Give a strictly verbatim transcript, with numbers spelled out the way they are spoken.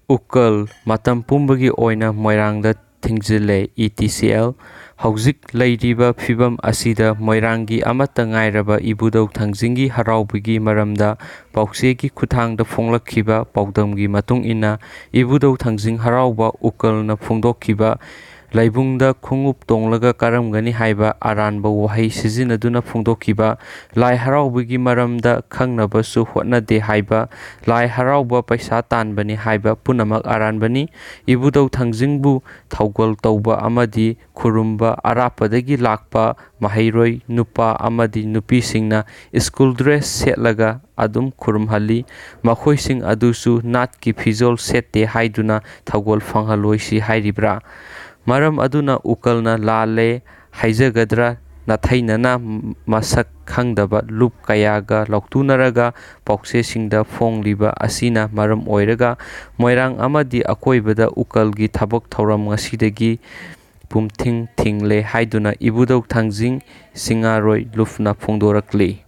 ꯎꯀꯜ ꯃꯇꯝ ꯄꯨꯝꯕꯒꯤ ꯑꯣꯏꯅ ꯃꯣꯏꯔꯥꯡꯗ ꯊꯤꯡꯖꯤꯜꯂꯦ꯫ E T C L. ꯍꯧꯖꯤꯛ ꯂꯩꯔꯤꯕ ꯐꯤꯕꯝ ꯑꯁꯤꯗ ꯃꯣꯏꯔꯥꯡꯒꯤ ꯑꯃꯠꯇ ꯉꯥꯏꯔꯕ ꯏꯕꯨꯙꯧ ꯊꯥꯡꯖꯤꯡꯒꯤ ꯍꯔꯥꯎꯕꯒꯤ ꯃꯔꯝꯗ ꯄꯥꯎꯆꯦꯒꯤ ꯈꯨꯠꯊꯥꯡꯗ ꯐꯣꯡꯂꯛꯈꯤꯕ ꯄꯥꯎꯗꯝꯒꯤ ꯃꯇꯨꯡ ꯏꯟꯅ, ꯏꯕꯨꯙꯧ ꯊꯥꯡꯖꯤꯡ ꯍꯔꯥꯎꯕ ꯎꯀꯜꯅ ꯐꯣꯡꯗꯣꯛꯈꯤꯕ ꯂꯩꯕꯨꯡꯗ ꯈꯣꯡꯎꯞ ꯇꯣꯡꯂꯒ ꯀꯥꯔꯝꯒꯅꯤ ꯍꯥꯏꯕ ꯑꯔꯥꯟꯕ ꯋꯥꯍꯩ ꯁꯤꯖꯤꯟꯅꯗꯨꯅ ꯐꯣꯡꯗꯣꯛꯈꯤꯕ, ꯂꯥꯏ ꯍꯔꯥꯎꯕꯒꯤ ꯃꯔꯝꯗ ꯈꯪꯅꯕꯁꯨ ꯍꯣꯠꯅꯗꯦ ꯍꯥꯏꯕ, ꯂꯥꯏ ꯍꯔꯥꯎꯕ ꯄꯩꯁꯥ ꯇꯥꯟꯕꯅꯤ ꯍꯥꯏꯕ ꯄꯨꯝꯅꯃꯛ ꯑꯔꯥꯟꯕꯅꯤ꯫ ꯏꯕꯨꯙꯧ ꯊꯥꯡꯖꯤꯡꯕꯨ ꯊꯧꯒꯜ ꯇꯧꯕ ꯑꯃꯗꯤ ꯈꯨꯔꯨꯝꯕ ꯑꯔꯥꯞꯄꯗꯒꯤ ꯂꯥꯛꯄ ꯃꯍꯩꯔꯣꯏ ꯅꯨꯄꯥ ꯑꯃꯗꯤ ꯅꯨꯄꯤꯁꯤꯡꯅ ꯁ꯭ꯀꯨꯜ ꯗ꯭ꯔꯦꯁ ꯁꯦꯠꯂꯒ ꯑꯗꯨꯝ ꯈꯨꯔꯨꯝꯍꯜꯂꯤ꯫ ꯃꯈꯣꯏꯁꯤꯡ ꯑꯗꯨꯁꯨ ꯅꯥꯠꯀꯤ ꯐꯤꯖꯣꯜ ꯁꯦꯠꯇꯦ ꯍꯥꯏꯗꯨꯅ ꯊꯧꯒꯜ ꯐꯪꯍꯜꯂꯣꯏꯁꯤ ꯍꯥꯏꯔꯤꯕ꯭ꯔꯥ? ꯃꯔꯝ ꯑꯗꯨꯅ ꯎꯀꯜꯅ ꯂꯥꯜꯂꯦ ꯍꯥꯏꯖꯒꯗ꯭ꯔꯥ? ꯅꯥꯊꯩꯅꯅ ꯃꯁꯛ ꯈꯪꯗꯕ ꯂꯨꯞ ꯀꯌꯥꯒ ꯂꯥꯎꯊꯨꯅꯔꯒ ꯄꯥꯎꯆꯦꯁꯤꯡꯗ ꯐꯣꯡꯂꯤꯕ ꯑꯁꯤꯅ ꯃꯔꯝ ꯑꯣꯏꯔꯒ ꯃꯣꯏꯔꯥꯡ ꯑꯃꯗꯤ ꯑꯀꯣꯏꯕꯗ ꯎꯀꯜꯒꯤ ꯊꯕꯛ ꯊꯧꯔꯝ ꯉꯁꯤꯗꯒꯤ ꯄꯨꯝꯊꯤꯡ ꯊꯤꯡꯂꯦ ꯍꯥꯏꯗꯨꯅ ꯏꯕꯨꯙꯧ ꯊꯥꯡꯖꯤꯡ ꯁꯤꯡꯉꯥꯔꯣꯏ ꯂꯨꯞꯅ ꯐꯣꯡꯗꯣꯔꯛꯂꯤ꯫